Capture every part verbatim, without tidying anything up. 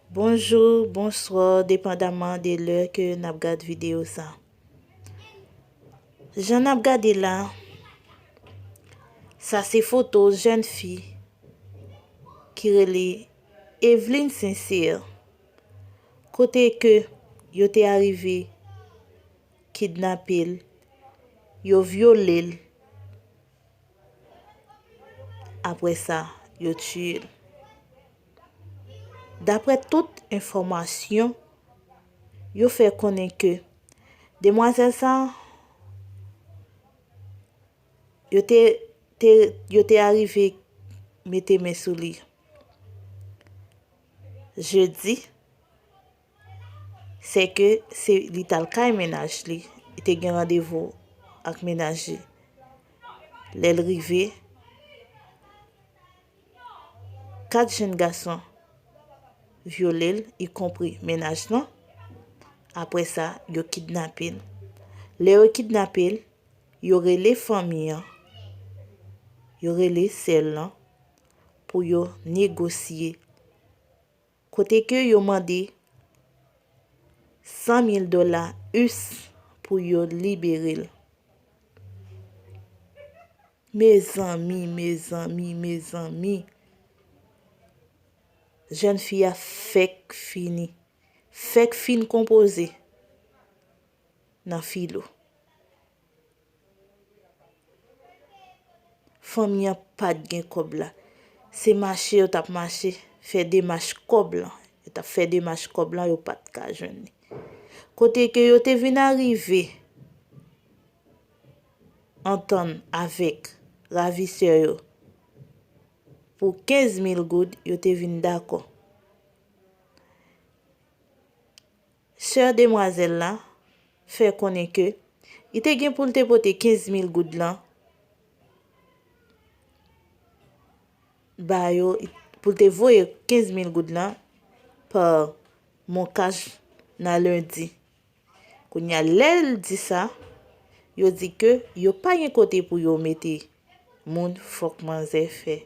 Bonjou, bonswa, depandaman de lè ke n ap gad videyo sa. Jan n ap gade la, sa se foto jèn fi ki rele Eveline Sincère, kote ke yo te arive kidnape l, yo vyole l, apre sa, yo tiye l. Daprè tout enfòmasyon, yo fè konnen ke demwazèl sa, yo te, te, yo te arive mete men sou li jedi, se ke se, li t al kay mennaj li, li te gen randevou ak mennaj li. Lè l rive, kat jèn gason vyole l, ikonpri mennaj lan. Apre sa, yo kidnape l. Lè yo kidnape l, yo rele fanmi an, yo rele sè l lan pou yo negosye. Kote ke yo mande san mil dola us pou yo libere l. Mezanmi, mezanmi, mezanmi. Jèn fi a fèk fini. Fèk fin konpoze nan filo. Fanmi an pa t gen kòb la. Se mache yo t ap mache, fè demach kòb lan. Yo t ap fè demach kòb lan, yo pa t ka jwenn li. Kote ke yo te vin arive antann avèk ravisè yo pou kenz mil goud, yo te vin dakò. Sè demwazèl la fè konnen ke li te gen pou l te pote kenz mil goud lan ba yo, pou l te voye kenz mil goud lan pa Moncash nan lendi. Kounye a, lè l di sa, yo di ke yo pa gen kote pou yo mete moun, fòk manzè fè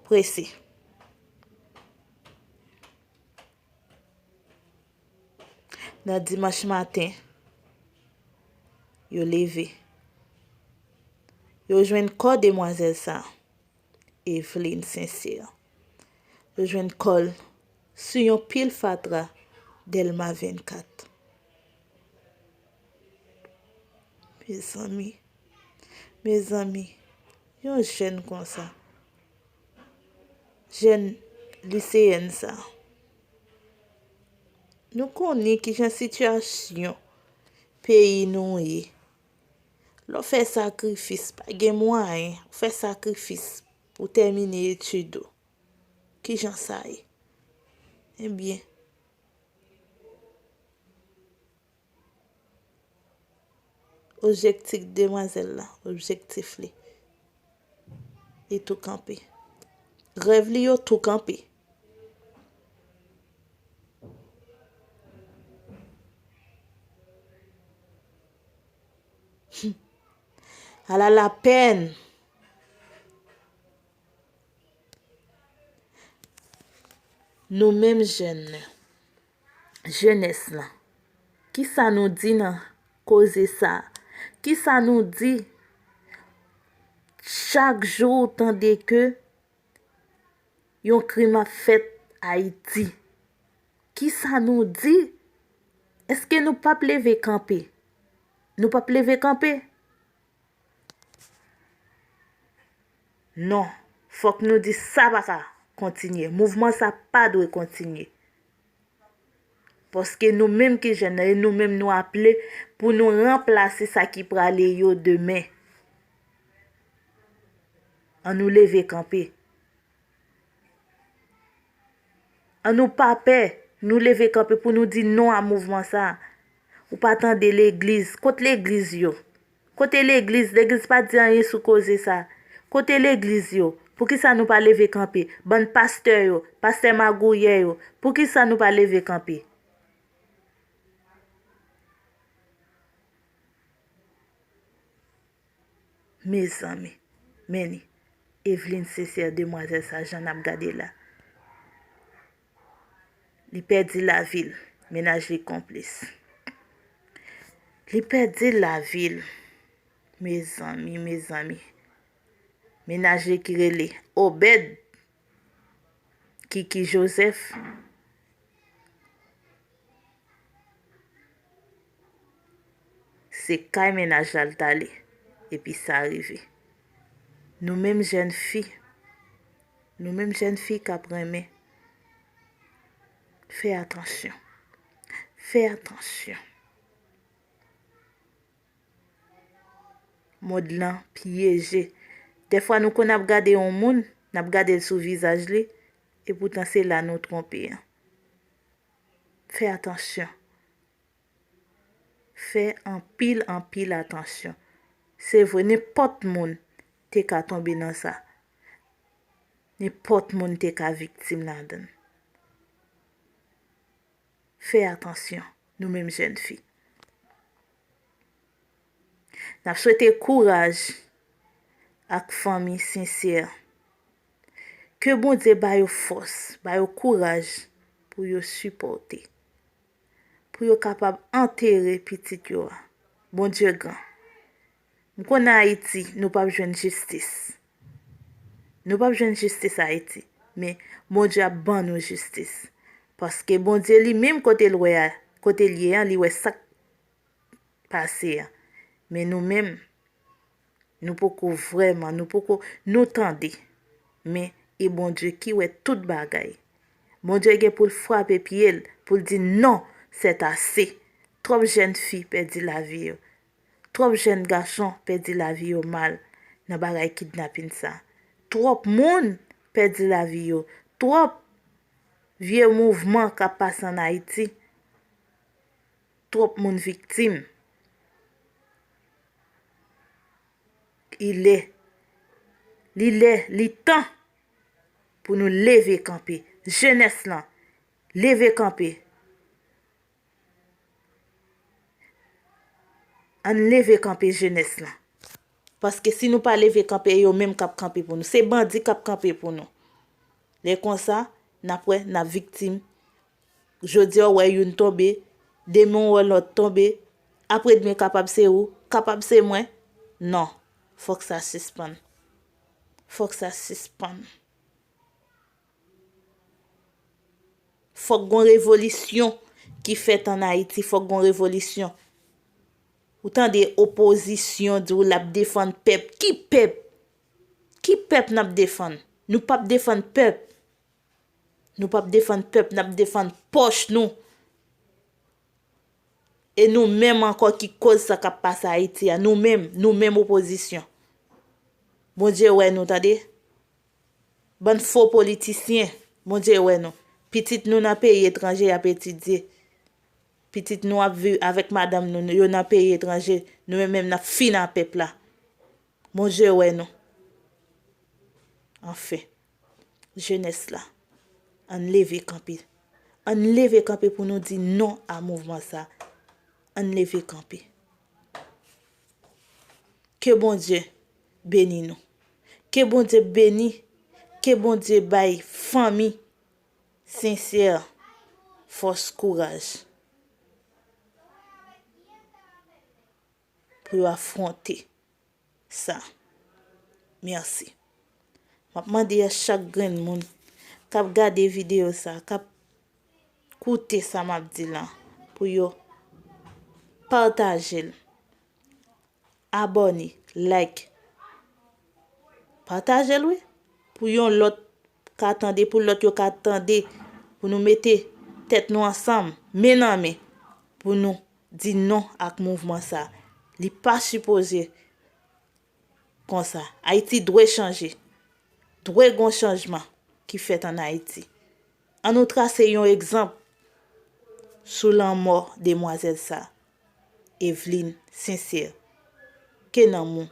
prese. Nan dimanch maten, yo leve. Yo jwenn kò demwazèl sa, Eveline Sincère. Yo jwenn kò l sou yon pil fatra Dèlma vennkat. Mezanmi, mezanmi, yon jèn konsa, jèn liseyèn sa, nou konnen kijan sitiyasyon peyi nou ye. Lè w fè sakrifis, pa gen mwayen, w fè sakrifis pou tèmine etid ou. Kijan sa ye? Ebyen, objektif demwazèl la, objektif li, li tou kanpe. Rèv li yo tou kanpe. Ala lapèn! Nou menm jèn nan, jenès lan, kisa nou di nan koze sa a? Kisa nou di? Chak jou ou tande ke yon krim ap fèt Ayiti. Kisa nou di? Èske nou p ap leve kanpe? Nou p ap leve kanpe? Non, fòk nou di sa pa ka kontinye. Mouvman sa pa dwe kontinye. Paske nou menm ki jèn nan, e nou menm nou aple pou nou ranplase sa ki prale yo demen. Ann nou leve kanpe. Ann nou pa pè, nou leve kanpe pou nou di non a mouvman sa a. Ou pa tande legliz. Kot legliz yo? Kote legliz? Legliz pa di anyen sou koze sa. Kote legliz yo? Poukisa nou pa leve kanpe? Bann pastè yo, pastè magouyè yo, poukisa nou pa leve kanpe? Mezanmi, men ni, Eveline Sincère, demwazèl sa, jan n ap gade la. Li pèdi lavi l, mennaj li konplis. Li pèdi lavi l, mezanmi, mezanmi. Mennaj li ki rele Obed Kiki Joseph, se kay mennaj la l t ale, epi sa rive. Nou menm jèn fi, nou menm jèn fi k ap renmen, fè atansyon. Fè atansyon. Mond lan pyeje. Dèfwa nou konn ap gade yon moun, n ap gade l sou vizaj li, epoutan se la nou twonpe an. Fè atansyon. Fè anpil, anpil atansyon. Se vre, nenpòt moun te ka tonbe nan sa. Nenpòt moun te ka viktim ladan l. Fè atansyon, nou menm jèn fi. N ap swete kouraj ak fanmi Sensè. Ke Bondye ba yo fòs, ba yo kouraj pou yo sipòte, pou yo kapab antere pitit yo a. Bondye gran. M konnen Ayiti, nou p ap jwenn jistis. Nou p ap jwenn jistis Ayiti, men Bondye ap ban nou jistis. Paske Bondye li menm kote l wè a, kote l ye a, li wè sa k pase a. Men nou menm, nou poko vrèman, nou poko, nou tande. Men e Bondye ki wè tout bagay. Bondye gen pou l frape pye l, pou l di non, c'est assez. Twòp jèn fi pèdi lavi yo. Twòp jèn gason pèdi lavi yo mal nan bagay kidnapin sa. Twòp moun pèdi lavi yo. Twòp vye mouvman k ap pase ann Ayiti. Twòp moun viktim. Li lè, li lè, li tan pou nou leve kanpe. Jenès lan, leve kanpe. Ann leve kanpe jenès lan. Paske si nou pa leve kanpe, e yo menm k ap kanpe pou nou. Se bandi k ap kanpe pou nou. Lè konsa, n ap wè, n ap viktim. Jodi a, w wè youn tonbe, demen w wè lòt tonbe, apre demen kapab se ou, kapab se mwen. Non, fòk sa sispann. Fòk sa sispann. Fòk gon revolisyon ki fèt ann Ayiti, fòk gon revolisyon. Ou tande opozisyon di w l ap defann pèp. Ki pèp? Ki pèp n ap defann? Nou p ap defann pèp. Nou p ap defann pèp, n ap defann pòch nou. E nou menm ankò ki koz sa k ap pase Ayiti a. Nou menm, nou menm opozisyon. Bondye wè nou, tande. Bann fo politisyen, Bondye wè nou. Pitit nou nan peyi etranje, y ap etidye. Pitit nou ap viv avèk madanm nou, yo nan peyi etranje, nou menm menm n ap fin a pèp la. Bondye wè nou. Anfen, jenès la, ann leve kanpe. Ann leve kanpe pou nou di non a mouvman sa. Ann leve kanpe. Ke Bondye beni nou. Ke Bondye beni, ke Bondye bay fanmi Sensè fòs, kouraj pou yo afwonte sa. Mèsi. M ap mande a chak grenn moun k ap gade videyo sa, k ap koute sa m ap di la, pou yo pataje l, abòne, like. Pataje l, wi, pou yon lòt ka tande, pou lòt yo ka tande, pou nou mete tèt nou ansanm, men nan men, pou nou di non ak mouvman sa. Li pa sipoze konsa. Ayiti dwe chanje. Dwe gon chanjman ki fèt ann Ayiti. An nou trase yon egzanp sou lanmò demwazèl sa, Eveline Sincère. Ke nanm ou